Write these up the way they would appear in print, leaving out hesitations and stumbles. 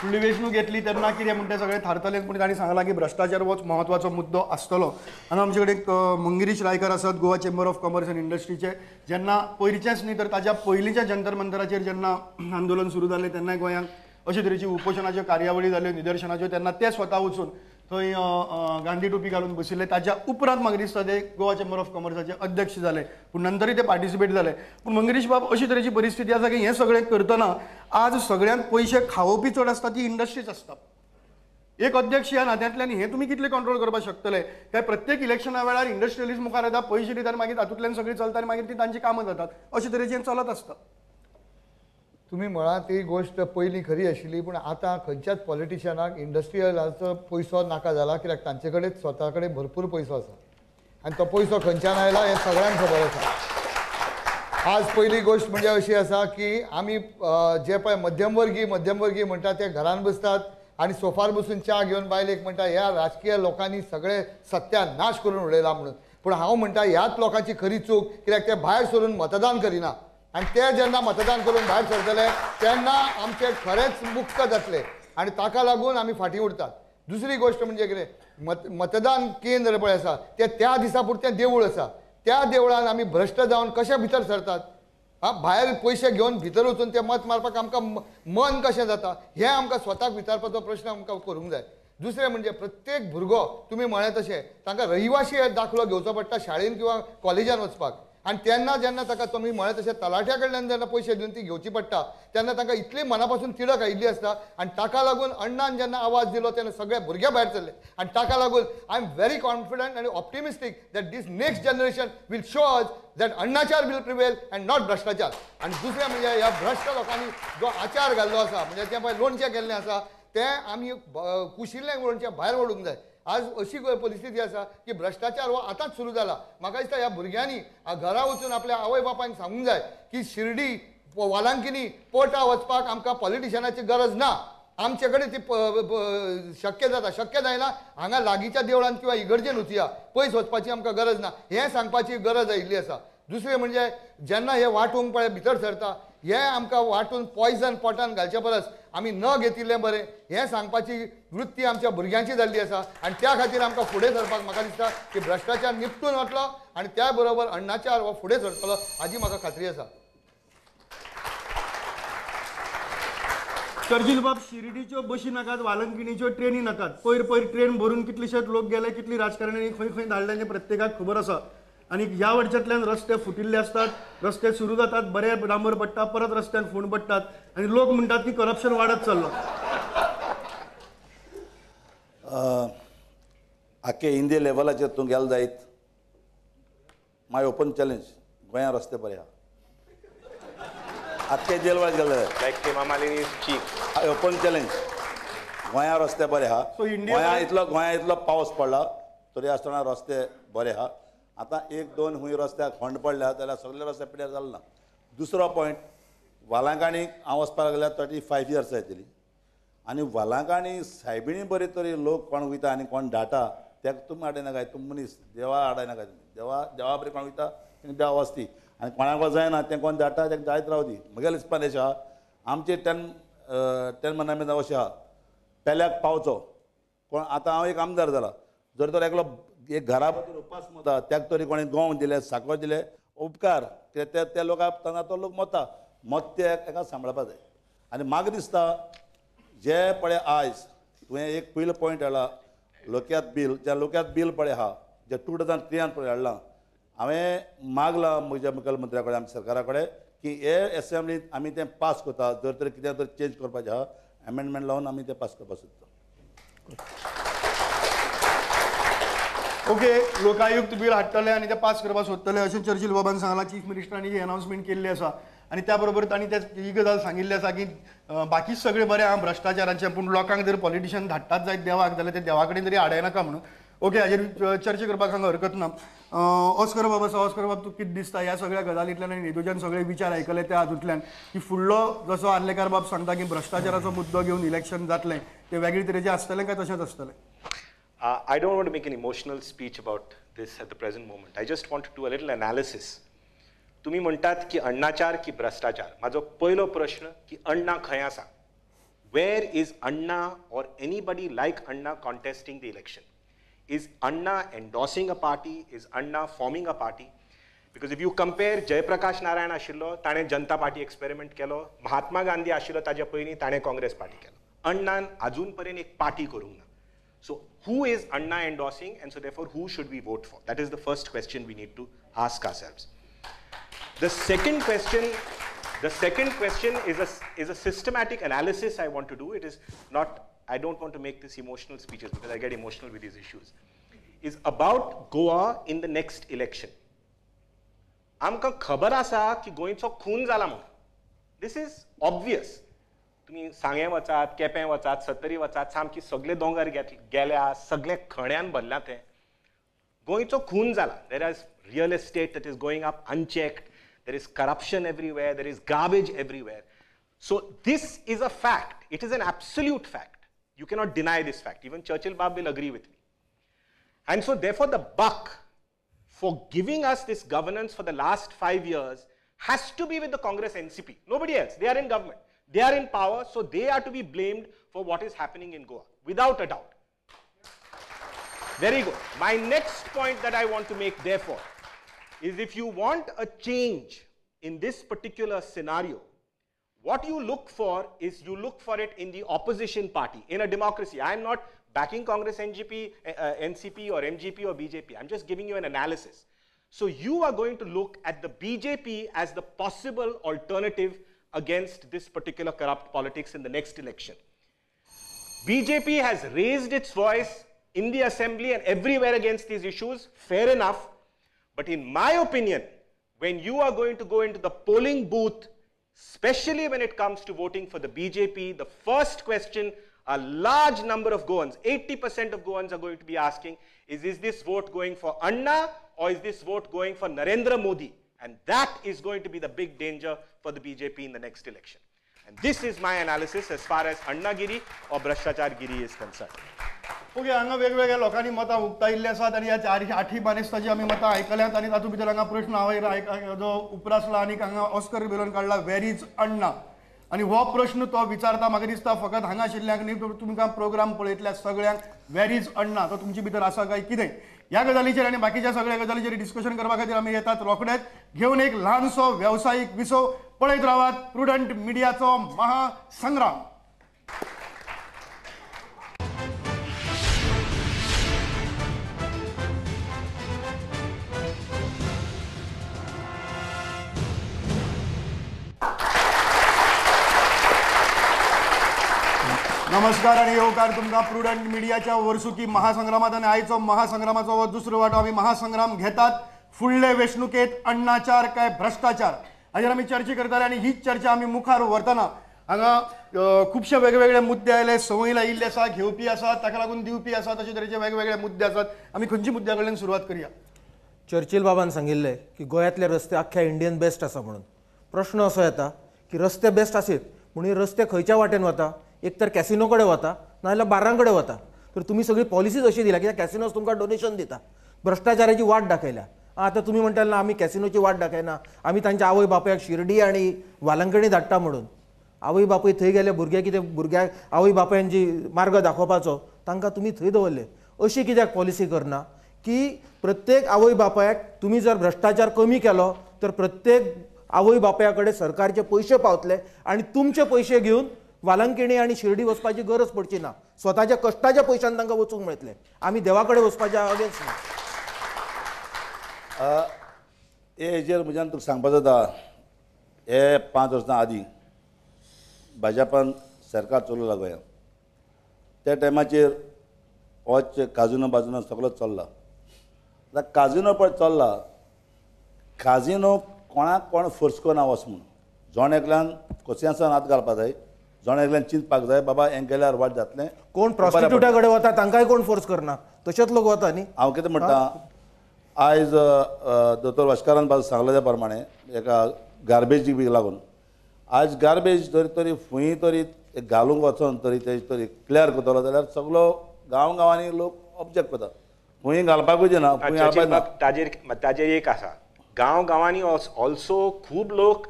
फुडली वेंचणूक येतली तेन्ना कितें म्हणटा तें सगळें थारतलें, पूण तांणी सांगलां की भ्रश्टाचार होच म्हत्वाचो मुद्दो आसतलो. हांगा आमचे कडेन मंगिरीश रायकर आसात, Goa chamber of commerce and इंडस्ट्रीचे. जेन्ना पयलींचेच न्ही तर ताज्या पयलींच्या जंतर मंतराचेर जेन्ना आंदोलन सुरू जालें तेन्नाय गोंयांत अशे तरेची उपोशणाच्यो कार्यावळी जाल्यो, निदर्शनाच्यो, तेन्ना ते स्वता वचून थंय गांधी टोपी घालून बशिल्ले. ताच्या उपरांत म्हाका दिसता ते गोवा चेंबर ऑफ कॉमर्साचे अध्यक्ष जाले, पूण नंतरूय ते पार्टिसिपेट जाले. पूण मंगेश बाब, अशी तरेची परिस्थिती आसा की हें सगळें करतना आज सगळ्यांत पयशे खावोवपी चड आसता ती इंडस्ट्रीज आसता. एक अध्यक्ष ह्या नात्यांतल्यान हें तुमी कितलें कंट्रोल करपाक शकतले? काय प्रत्येक इलेक्शना वेळार इंडस्ट्रियलिस्ट मुखार येता, पयशे दिता आनी मागीर तातूंतल्यान सगळीं चलता आनी मागीर ती तांची कामां जातात, अशे तरेचें चलत आसता. तुमी म्हळां ती गोश्ट पयलीं खरी आशिल्ली, पूण आतां खंयच्याच पॉलिटिशनाक इंडस्ट्रियलाचो पयसो नाका जाला, कित्याक तांचे कडेन स्वता कडेन भरपूर पयसो आसा आनी तो पयसो खंयच्यान आयला हें सगळ्यांक खबर आसा. आज पयली गोश्ट म्हणजे अशी आसा की आमी जे पळय मध्यमवर्गीय म्हणटा ते घरान बसतात आनी सोफार बसून च्या घेवन बायलेक म्हणटा ह्या राजकीय लोकांनी सगळे सत्यानाश करून उडयला म्हणून. पूण हांव म्हणटा ह्याच लोकांची खरी चूक, कित्याक ते भायर सरून मतदान करिना आनी ते जेन्ना मतदान करून भायर सरतले तेन्ना आमचे खरेंच मुक्त जातले आनी ताका लागून आमी फाटीं उरतात. दुसरी गोश्ट म्हणजे कितें, मतदान केंद्र पळय आसा तें त्या दिसा पुरतें देवूळ आसा, त्या देवळान आमी भ्रश्ट जावन कशें भितर सरतात? हा, भायर पयशे घेवन भितर वचून ते मत मारपाक आमकां मन कशें जाता हें आमकां स्वताक विचारपाचो प्रश्न आमकां करूंक जाय. दुसरें म्हणजे प्रत्येक भुरगो तुमी म्हळें तशें तांकां रहिवाशी दाखलो घेवचो पडटा शाळेन किंवा कॉलेजान वचपाक, आनी तेन्ना जेन्ना ताका तुमी म्हळें तशें तलाठ्या कडल्यान जेन्ना पयशे दिवन ती घेवची पडटा तेन्ना तांकां इतली मना पासून तिडक आयिल्ली आसता आनी ताका लागून अण्णान जेन्ना आवाज दिलो तेन्ना सगळे भुरगे भायर सरले आनी ताका लागून I am very confident आनी optimistic that this next generation will show us that अण्णाचार will prevail and not भ्रश्टाचार. आनी दुसरें म्हणजे ह्या भ्रश्ट लोकांनी जो आचार घाल्लो आसा म्हणजे तें पळय लोणचें केल्लें आसा तें आमी कुशिल्लें लोणचें भायर ओडूंक जाय. आज अशी परिस्थिती आसा की भ्रश्टाचार हो आतांच सुरू जाला. म्हाका दिसता ह्या भुरग्यांनी घरा वचून आपल्या आवय बापायन सांगूंक जाय की शिर्डी वालांकिनी पोर्टा वचपाक आमकां पॉलिटिशनाची गरज ना, आमचे कडेन ती शक्य जाता, शक्य जायना हांगा लागींच्या देवळान किंवा इगर्जेन वचुया, पयस वचपाची आमकां गरज ना हें सांगपाची गरज आयिल्ली आसा. दुसरें म्हणजे जेन्ना हे वांटूंक पळय भितर सरता हे आमकां वांटून पॉयजन पोटान घालचे परस आमी न घेतिल्लें बरें हें सांगपाची वृत्ती आमच्या भुरग्यांची जाल्ली आसा आनी त्या खातीर आमकां फुडें सरपाक म्हाका दिसता की भ्रश्टाचार निपटून वतलो आनी त्या बरोबर अण्णाचार हो फुडें सरतलो हाजी म्हाका खात्री आसा. चर्चिल बाब, शिर्डीच्यो बशी नाकात, वालंकिणीच्यो ट्रेनी नाकात. पयर पयर ट्रेन भरून कितलेशेच लोक गेले, कितली राजकारण्यांनी खंय खंय धाडले हें प्रत्येकाक खबर आसा. आनी ह्या वर्सांतल्यान रस्ते फुटिल्ले आसतात, रस्ते सुरू जातात, बरे डांबर पडटा, परत रस्त्यान फोंड पडटात आनी लोक म्हणटात की करप्शन वाडत चल्लां. आख्खे इंडिया लेवलाचेर तूं गेलो जायत, माय ओपन चॅलेंज, गोंया रस्ते बरे आहा. आख्खे जेलवाज गेले ओपन चॅलेंज, गोंया रस्ते बरे आहा. गोंया इतलो पावस पडला तरी आसतना रस्ते बरे आहा. आतां एक दोन खूंय रस्त्याक खंड पडल्या जाल्यार सगळे रस्ते पिड्यार जाले ना. दुसरो पॉयंट, वालांकाणीक हांव वचपाक लागल्यार 35 इयर्स जातली आनी वालांकाणी सायबिणी बरी तरी लोक कोण वयता आनी कोण धाटा तेका तुमी आडयनाकाय, तुमी मनीस देवा आडयनाकाय, तुमी देवा बरी कोण वयता तेंका देवा वचती आनी कोणाक जायना तें कोण धाडटा तेका जायत रावती. म्हगेले हिसपान अशें आहा, आमचे टेन मनामेंत अशें आहा, पेल्याक पावचो कोण. आतां हांव एक आमदार जाला, जर तर एकलो एक घरा बद्दल उपास मरता त्याक तरी कोणें गंव दिले, साकर दिले, उपकार ते त्या लोकांक तेन्ना तो लोक मरता, मत ते एका सांबाळपा जाय. आनी म्हाका दिसता जे पळय आयज तुवें एक पयलो पॉयंट हाडला लोक्यात बील, ज्या लोक्यात बील पळय आहा जे 2003 पळय हाडलां, हांवें मागलां म्हज्या मुखेलमंत्र्या कडेन, आमच्या सरकारा कडेन की हे एसेंब्लींत आमी तें पास करता, जर तर कितें तर चेंज करपाचें आहा एमेंडमेंट लावन आमी तें पास करपाक सोदता. ओके, लोकायुक्त बील हाडटले आनी ते पास करपाक सोदतले अशें चर्चिल बाबान सांगलां. चीफ मिनिस्टरांनी ही अनाउन्समेंट केल्ली आसा आनी त्या बरोबर तांणी ते ही गजाल सांगिल्ली आसा की बाकी सगळें बरें आहा भ्रश्टाचाराचें, पूण लोकांक जर पॉलिटिशन धाडटात जायत देवाक जाल्यार ते देवा कडेन तरी आडायनाका म्हणून. ओके, हाजेर चर्चा करपाक हांगा हरकत ना. ऑस्कर बाब आसा, ऑस्कर बाब, तूं कितें दिसता ह्या सगळ्या गजालींतल्यान आनी निदूच्यान सगळे विचार आयकले त्या हातूंतल्यान की फुडलो जसो आर्लेकार बाब सांगता की भ्रश्टाचाराचो मुद्दो घेवन इलेक्शन जातलें तें वेगळे तरेचें आसतलें काय तशेंच आसतलें? I don't want to make an emotional speech about this at the present moment. I just want to do a little analysis. तुम्ही म्हणतात की अण्णाचार की भ्रष्टाचार. माझो पहिलो प्रश्न की अण्णा खंय आसा? Where is Anna or anybody like Anna contesting the election? Is Anna endorsing a party? Is Anna forming a party? Because if you compare Jayaprakash Narayan आशिल्लो ताणें जनता पार्टी एक्सपेरिमेंट केलो, महात्मा गांधी आशिल्लो ताज्या पयलीं ताणें काँग्रेस पार्टी केलो, अण्णान अजून पर्यंत एक पार्टी करूंक ना. So who is Anna endorsing, and so therefore who should we vote for? That is the first question we need to ask ourselves. The second question is a systematic analysis I want to do. It is not, I don't want to make this emotional speeches because I get emotional with these issues. Is about Goa in the next election. आमकां खबर आसा की गोंयचो खून जाला म्हणून. This is obvious. तुमी सांगें वचात, केपें वचात, सत्तरी वचात, सामकी सगळे दोंगर गेल्या, सगळे खण्यान भरल्या ते. गोंयचो खून जाला. There is real estate that is going up unchecked. There is corruption everywhere. There is garbage everywhere. So this is a fact. It is an absolute fact. You cannot deny this fact. Even Churchill Bab will agree with me. And so therefore the buck for giving us this governance for the last 5 years has to be with the Congress NCP. Nobody else. They are in government. They are in power, so they are to be blamed for what is happening in Goa, without a doubt. Very good. My next point that I want to make, therefore, is if you want a change in this particular scenario, what you look for is you look for it in the opposition party, in a democracy. I am not backing Congress NGP, NCP or MGP or BJP. I'm just giving you an analysis. So you are going to look at the BJP as the possible alternative against this particular corrupt politics in the next election. BJP has raised its voice in the assembly and everywhere against these issues, fair enough. But in my opinion, when you are going to go into the polling booth, especially when it comes to voting for the BJP, the first question a large number of Goans, 80% of Goans are going to be asking is this vote going for Anna or is this vote going for Narendra Modi? And that is going to be the big danger for the BJP in the next election. And this is my analysis as far as Annagiri or Bhrashtachargiri is concerned. Okay, हांगा वेगवेगळ्या लोकांनी मतां उक्तायिल्लीं आसात आनी ह्या चार आठूय मानेस्ताची आमी मतां आयकल्यांत आनी तातूंत भितर हांगा प्रश्न हांवें जो उप्रासला आनी हांगा ऑस्कर रिबेलोन काडला, वेर is अण्णा? आनी हो प्रश्न तो विचारता म्हाका दिसता फकत हांगा आशिल्ल्यांक न्ही, तुमकां प्रोग्राम पळयतल्या सगळ्यांक वेर is अण्णा तो तुमचे भितर आसा काय कितें ह्या गजालीचेर आनी बाकीच्या सगळ्या गजालीचेर डिस्कशन करपा खातीर आमी येतात रोखडेच घेवन एक ल्हानसो वेवसायीक विसव. पळयत रावात प्रुडंट मिडियाचो महासंग्राम. नमस्कार आनी येवकार तुमकां प्रुडंट मिडियाच्या वर्सुकी महासंग्रामात. आनी आयचो महासंग्रामाचो हो दुसरो वांटो आमी महासंग्राम घेतात फुडले वेंचणुकेंत अण्णाचार काय भ्रश्टाचार हाजेर आमी चर्चा करताले आनी हीच चर्चा आमी मुखार व्हरतना हांगा खुबशे वेगवेगळे मुद्दे आयले, संवय लायिल्ली आसा, घेवपी आसा, ताका लागून दिवपी आसा, तशे तरेचे वेगवेगळे मुद्दे आसात. आमी खंयच्या मुद्द्या कडल्यान सुरवात करया? चर्चिल बाबान सांगिल्लें की गोंयांतले रस्ते आख्ख्या इंडियन बेस्ट आसा म्हणून. प्रश्न असो येता की रस्ते बेस्ट आसीत म्हणून रस्ते खंयच्या वाटेन वता? एक तर कॅसिनो कडेन वता नाजाल्यार बार्रां कडेन वता. तर तुमी सगळी पॉलिसीज अशी दिल्या कित्याक कॅसिनोज तुमकां डोनेशन दिता, भ्रश्टाचाराची वाट दाखयल्या. आतां तुमी म्हणटाले ना आमी कॅसिनोची वाट दाखयना, आमी तांच्या आवय बापायक शिर्डी आनी वालंकणी धाडटा म्हणून. आवय बापूय थंय गेले भुरगे कितें भुरग्याक आवय बापायन जी मार्ग दाखोवपाचो तांकां तुमी थंय दवरले. अशी कित्याक पॉलिसी करना की प्रत्येक आवय बापायक तुमी जर भ्रश्टाचार कमी केलो तर प्रत्येक आवय बापाया कडेन सरकारचे पयशे पावतले आनी तुमचे पयशे घेवन वालंकिणी आनी शिर्डी वचपाची गरज पडची ना, स्वताच्या कश्टाच्या पयशान तांकां वचूंक मेळटलें. आमी देवा कडेन वचपाच्या अगेन्स्ट ना. हे हेजेर म्हज्यान तुका सांगपा जाता, हे 5 वर्सां आदीं भाजपान सरकार चलोवला गोंयांत, त्या टायमाचेर होच काजिनो बाजिनो सगळो चल्ला. आतां काजिनो पळय चल्ला, काजिनो कोणाक कोण फोर्स करना वच म्हणून, जण एकल्यान कोसियांसान हात घालपा जाय, जण एकल्यान चिंतपाक जाय बाबा हें गेल्यार वाट जातलें. कोण प्रोस्टिट्यूटा कडेन वता तांकांय कोण फोर्स करना, तशेंच लोक वता न्ही. हांव कितें म्हणटा, आयज दोतोर वास्कारान बाजू सांगला त्या प्रमाणे एका गार्बेजीक बी लागून आयज गार्बेज जरी तरी फुंय तरी घालूंक वचोन तरी ते तरी क्लियर करतलो जाल्यार सगलो गांव गांवांनी लोक ऑब्जेक्ट करता, फुंय घालपाकूय दिना. फुंय घालपाक ना. ताजेर एक आसा, गांव गांवांनी ऑल्सो खूब लोक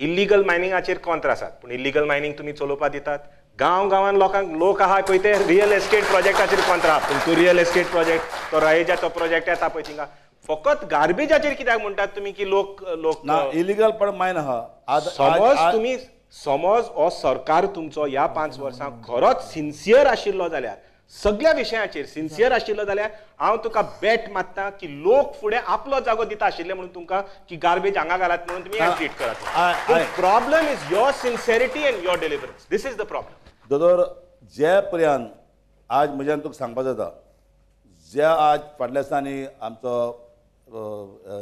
इल्लिगल मायनिंगाचेर कॉन्त्र आसात, पूण इल्लिगल मायनिंग तुमी चलोवपाक दितात, गांव गांवान लोकांक लोक आहा पळय ते रियल एस्टेट प्रोजेक्टाचेर कोंत्रा, तुमचो रियल एस्टेट प्रोजेक्ट तो रायेजाचो प्रोजेक्ट येता पळय थिंगा. फकत गार्बेजाचेर कित्याक म्हणटात तुमी की लोक लोक ना इलिगल पण मायन आहा. समज तुमी समज हो सरकार तुमचो ह्या 5 वर्सां खरोच सिन्सियर आशिल्लो जाल्यार, सगळ्या विशयाचेर सिन्सियर आशिल्लो जाल्यार हांव तुका बेट मारता की लोक फुडें आपलो जागो दिता आशिल्ले म्हणून तुमकां की गार्बेज हांगा घालात म्हणून तुमी एग्जीट करात. Problem is your sincerity and your deliverance, this is the problem. दोतोर, जे पर्यंत आज म्हज्यान तुका सांगपा जाता, जे आज फाटल्या दिसांनी आमचो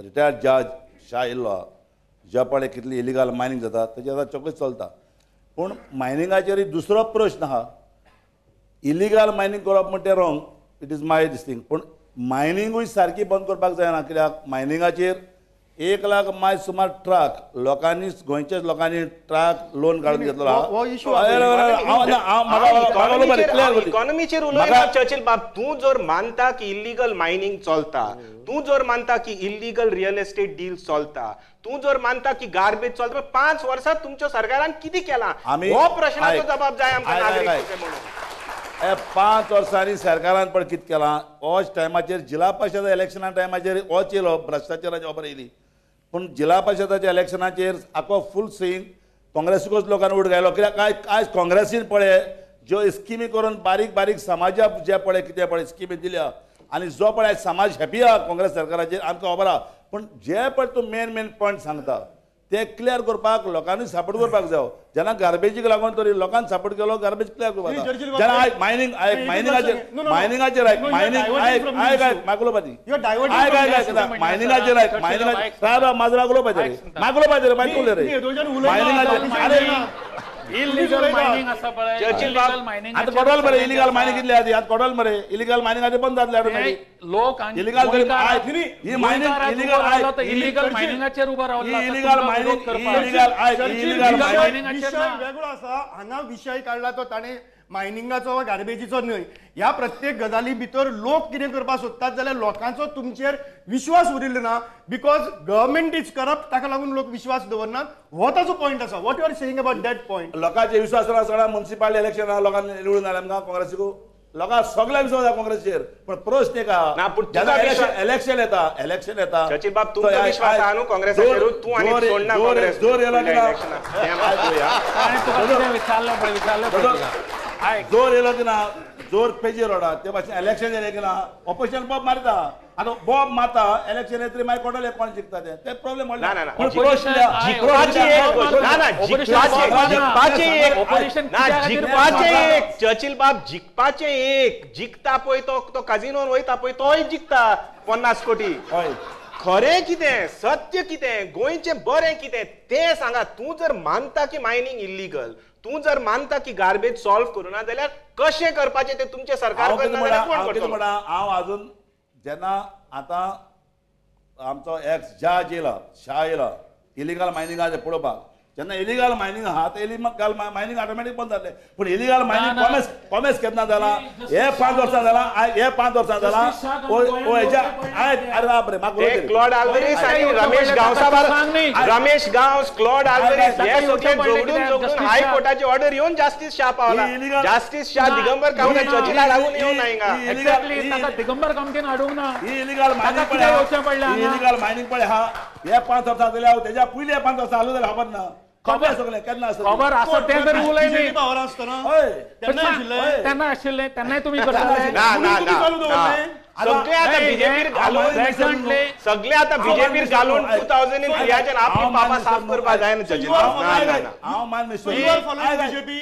रिटायर्ड जज शाह येयल्लो, ज्या पळय कितली इलिगल मायनींग जाता तेजेर आतां चोकूच चलता. पूण मायनिंगाचेर दुसरो प्रश्न आहा. इलिगल मायनींग करप म्हणटा तें wrong, it is my this thing. पूण मायनिंगूय सारकी बंद करपाक जायना, कित्याक मायनिंगाचेर 1 लाख मायज सुमार ट्रक लोकांनी, गोंयच्याच लोकांनी ट्रक लोन काडून घेतलो. इकॉनॉमीचेर उलयना चर्चिल बाब, तूं जर मानता की इल्लीगल मायनींग चलता, तूं जर मानता की इल्लीगल रियल एस्टेट डील चलता, तूं जर मानता की गार्बेज चलता, 5 वर्सां तुमच्या सरकारान कितें केलां हो प्रश्नाचो जबाब जाय आमकां नागरीक म्हणून. 5 वर्सांनी सरकारान पण कितें केलां, होच टायमाचेर जिल्हा परिशद इलेक्शना टायमाचेर होच येयलो भ्रश्टाचाराची खबर येयली. पूण जिल्हा परिशदाच्या इलेक्शनाचेर आखो फूल स्विंग काँग्रेसीकूच लोकांनी उड घायलो. कित्याक आयज काँग्रेसीन पळय ज्यो स्किमी करून बारीक बारीक समाजाक जे पळय कितें पळय स्किमी दिल्या आनी जो पळय आयज समाज हॅपी आहा काँग्रेस सरकाराचेर आमकां खबर आहा. पूण जे पळय तूं मेन मेन पॉयंट सांगता ते क्लियर करपाक लोकांनी सपोर्ट करपाक जायो. जेन्ना गार्बेजीक लागून तरी लोकांनी सपोर्ट केलो गार्बेज क्लियर करपाक जेन्ना आयक मायनींग आयक मायनिंगाचेर मायनिंगाचेर आयक मायनींग आयक आयक आयक म्हाका उलोवपाची आयक आयक आयक मायनिंगाचेर आयक मायनिंगाचेर सायब म्हाजो उलोवपाचें रे म्हाका उलोवपाचें रे मागीर उलय रे मायनिंगाचेर. अरे इलिगल मायनिंग आसा पळय, इलिगल मायनिंग आतां कोडल मरे, इलिगल मायनिंग कितली आसा आतां कोडल मरे, इलिगल मायनिंग बंद जातलें ऑटोमॅटीक. लोक इलिगल ही मायनिंग इलिगल आयक इलिगल मायनिंगाचेर उबो रावला, इलिगल मायनिंग इलिगल आयक इलिगल विशय वेगळो आसा. हांगा विशय काडला तो ताणें मायनिंगाचो वा गार्बेजीचो न्हय. ह्या प्रत्येक गजाली भितर लोक कितें करपाक सोदतात जाल्यार लोकांचो तुमचेर विश्वास उरिल्लो ना, because government is corrupt, ताका लागून लोक विश्वास दवरनात. हो ताजो पॉयंट आसा. What you are saying about that point? लोकांचे विश्वास ना, मुन्सिपालिटी इलेक्शन लोकांनी निवडून आयले आमकां काँग्रेसीक, लोकांक सगळ्या विश्वास आसा काँग्रेसीचेर. पण प्रश्न एक आहा, इलेक्शन येता, इलेक्शन येता, चर्चिल बाब तुमचो विश्वास आहा न्हू काँग्रेसाचेर, तूं आनी सोडना काँग्रेस जोर येयलो की ना, विचारलें पळय विचारलें पळय जोर येयलो की ना, जोर पेजेर रोडा ते भाशेन इलेक्शन येयलें की ना ऑपोजिशन बॉब मारता. आतां बॉब मारता इलेक्शन येतरी मागीर कोणले कोण जिखता ते ते प्रॉब्लेम. चर्चिल बाब जिखपाचें एक जिखता पळय तो तो काजिनोन वयता पळय तोय जिखता 50 कोटी. खरें कितें, सत्य कितें, गोंयचें बरें कितें तें सांगा. तूं जर मानता की मायनींग इल्लीगल, तूं जर मानता की गार्बेज सॉल्व करूं ना जाल्यार कशें करपाचें तें तुमचें सरकार करना जाल्यार कोण करतलो? हांव अजून जेन्ना आतां आमचो एक्स जज येयला, शाह येयला इलिगल मायनिंगाचें पळोवपाक, जेन्ना इलिगल मायनिंग आहा ते इलिगल मायनिंग ऑटोमॅटीक बंद जातलें. पूण इलिगल मायनिंग कॉमेस कॉमेस केन्ना जालां? हे 5 वर्सां जालां, हे 5 वर्सां जालां. हेच्या अरे बाप रे म्हाका क्लॉड आल्वारीस आनी रमेश गांवसा, रमेश गांवस, क्लॉड आल्वारीस हे सगळे जोडून जोडून हायकोर्टाची ऑर्डर येवन जास्टीस शाह पावला. जास्टीस शाह दिगंबर कामत चर्चिला लागून येवन ना हिंगा. एक्झॅक्टली, ताका दिगंबर कामतीन हाडूंक ना. ही इलिगल मायनिंग पळय, इलिगल मायनिंग पळय हा हे 5 वर्सां जाल्या, तेज्या पयलीं 5 वर्सां आसलो जाल्यार खबर ना. खबर सगळें केन्ना आसता खबर आसा तें तरी उलय न्ही. पावर आसतना तेन्ना आशिल्लें, तेन्नाय तुमी करताले. ना ना सगळे आतां बीजेपीर घालून, सगळे आतां बीजेपीर घालून 2003 आपली पापा साफ करपाक जायना. हांव मान बीजेपी.